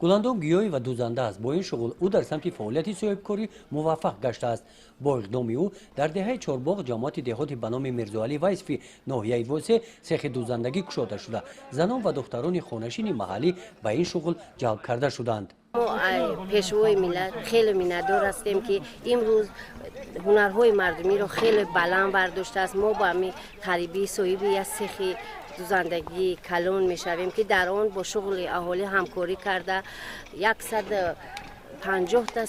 Гуландом Гиёева дӯзанда аст. Бо ин шуғл ӯ дар самти фаъолияти соҳибкорӣ муваффақ гаштааст. Бо иқдоми ӯ дар деҳаи Чорбоғ, ҷамоати деҳоти ба номи Мирзоалӣ Вайсфи ноҳияи Восе сехи дӯзандагӣ кушода шуда, занон ва духтарони хонашини маҳаллӣ ба ин шуғл ҷалб карда шуданд. Мо Пешвои миллат хеле миннатдор ҳастем, ки имрӯз ҳунарҳои мардумиро хеле баланд бардоштааст. Мо ба ҳамин қарибӣ соҳиби як сехи дузандагии калон мешавем, ки дар он бо шуғли аҳолӣ ҳамкорӣ карда, 150-та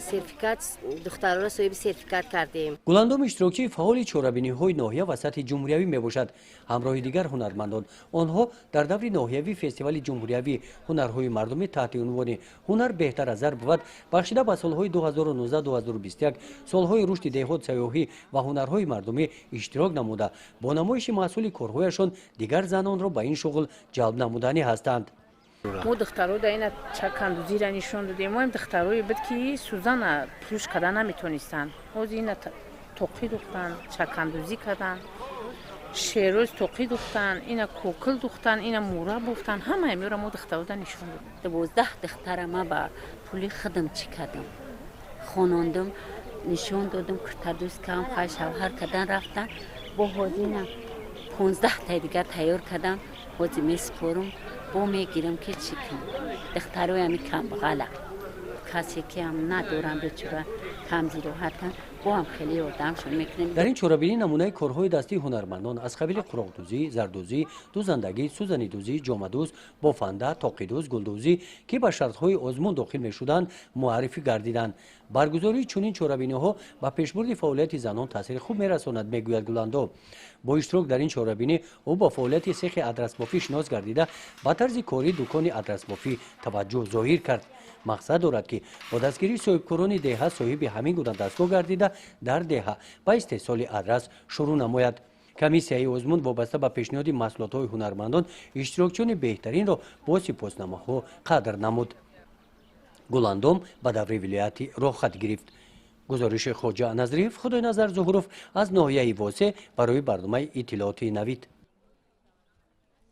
сертификат, духтарора соҳиби сертификат кардем. Гуландом иштирокчии фаъоли чорабиниҳои ноҳия ва сатҳи ҷумҳуриявӣ мебошад. Ҳамроҳи дигар ҳунармандон онҳо дар даври ноҳиявии фестивали ҷумҳуриявии ҳунарҳои мардумӣ таҳти унвони «Ҳунар беҳтар аз зар бувад», бахшида ба солҳои 2019-2021, солҳои рушди деҳот, сайёҳӣ ва ҳунарҳои мардумӣ, иштирок намуда, бо намоиши маҳсули корҳояшон дигар занонро ба ин шуғл ҷалб намуданӣ ҳастанд. Мо духтаро да ина чакандузира нишон додем. Моем духтарое буд, ки сӯзана пӯш карда наметонистанд. Ҳозир ина тоқӣ духтан, чакандузӣ кардан, шероз тоқӣ духтан, ина кокил духтан, ина мура бофтан. Ҳамаи меора мо духтарода нишон додем. 12 духтара ма ба пули худам чӣ кардам, хонондум, нишон додум, куртадӯз кардам. Хай, шавҳар кардан рафтан. Бо ҳозир 15-таи дигар тайёр кардам. Ҳозир месупорум, бо мегирам, ки чӣ кунам. Духтарои ами камбағала, касе ки ҳам надоранд, бечора, камзироҳатанд, бо ҳам хеле ёрдамшон мекунем. Дар ин чорабинӣ намунаи корҳои дастии ҳунармандон аз қабили қуроқдӯзӣ, зардӯзӣ, дӯзандагӣ, сӯзанидӯзӣ, ҷомадӯз, бофанда, тоқидӯз, гулдӯзӣ, ки ба шартҳои озмун дохил мешуданд, муаррифӣ гардиданд. Баргузории чунин чорабиниҳо ба пешбурди фаъолияти занон таъсири хуб мерасонад, мегӯяд Гуландом. Бо иштирок дар ин чорабинӣ ӯ бо фаъолияти сехи адрасбофӣ шинос гардида, ба тарзи кории дукони адрасбофӣ таваҷҷӯҳ зоҳир кард. Мақсад дорад, ки бо дастгирии соҳибкорони деҳа соҳиби ҳамин гуна дастгоҳ гардида, дар деҳа ба истеҳсоли адрас шурӯъ намояд. Комиссияи озмун вобаста ба пешниҳоди маҳсулотҳои ҳунармандон иштирокчиёни беҳтаринро бо сипосномаҳо қадр намуд. Гуландом ба даври вилоятӣ роҳхат гирифт. Гузориши Хоҷа Назриев, Худойназар Зуҳуров аз ноҳияи Восе барои барномаи иттилоотии Навид.